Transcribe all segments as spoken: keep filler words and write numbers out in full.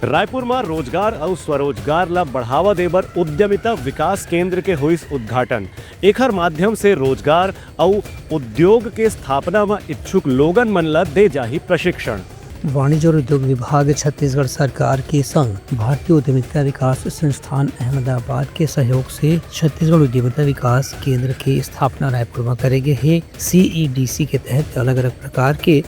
रायपुर म रोजगार अउ स्वरोजगार ला बढ़ावा दे बर उद्यमिता विकास केंद्र के होइस उद्घाटन। एखर माध्यम से रोजगार अउ उद्योग के स्थापना म इच्छुक लोगन मन ला दे जाही प्रशिक्षण। वाणिज्य और उद्योग विभाग छत्तीसगढ़ सरकार के संग भारतीय उद्यमिता विकास संस्थान अहमदाबाद के सहयोग से छत्तीसगढ़ उद्यमिता विकास केंद्र के स्थापना रायपुर म करे गे हे। सीईडीसी के तहत अलग-अलग प्रकार के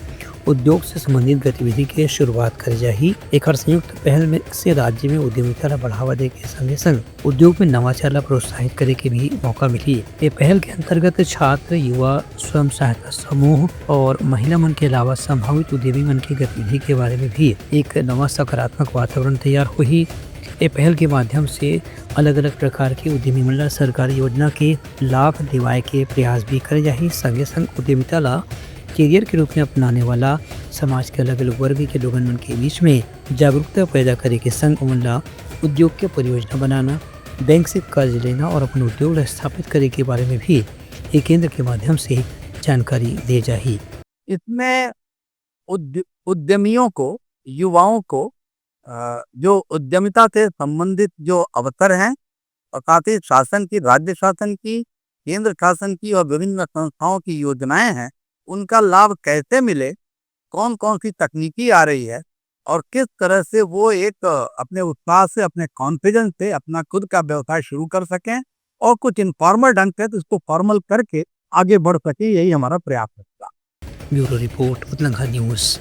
उद्योग से संबंधित गतिविधि के शुरुआत करे जाही। एखर संयुक्त पहल में से राज्य में उद्यमिता ला बढ़ावा दे के संगे संग उद्योग में नवाचार ला प्रोत्साहित करे के भी मौका मिलही। ये पहल के अंतर्गत छात्र, युवा, स्वयं सहायता समूह और महिला मन के अलावा संभावित उद्यमी मन के गतिविधि के बारे में भी एक नवा सकारात्मक वातावरण तैयार होही। ये पहल के माध्यम से अलग-अलग प्रकार के उद्यमी मन ला सरकारी योजना के लाभ दिवाए के प्रयास भी करे जाही। संगे संग उद्यमिता ला करियर के रूप में अपनाने वाला समाज के अलग-अलग वर्ग के लोगन मन के बीच में जागरूकता पैदा करे के संग ओमन ला उद्योग के परियोजना बनाना, बैंक से कर्ज लेना और अपन उद्योग ला स्थापित करे के बारे में भी ये केंद्र के माध्यम से जानकारी दे जाही। इसमें उद्य-, उद्यमियों को, युवाओं को, अ, जो उद्यमिता से संबंधित जो अवसर हैं और साथ ही शासन की, राज्य शासन की, केंद्र शासन की और विभिन्न संस्थाओं की योजनाएं हैं, उनका लाभ कैसे मिले, कौन-कौन सी तकनीकी आ रही है और किस तरह से वो एक, अ, अपने उत्साह से, अपने कॉन्फिडेंस से अपना खुद का व्यवसाय शुरू कर सकें और कुछ इनफॉर्मल ढंग से तो इसको फॉर्मल करके आगे बढ़ सकें, यही हमारा प्रयास रहेगा। Bureau report, Utlangha news.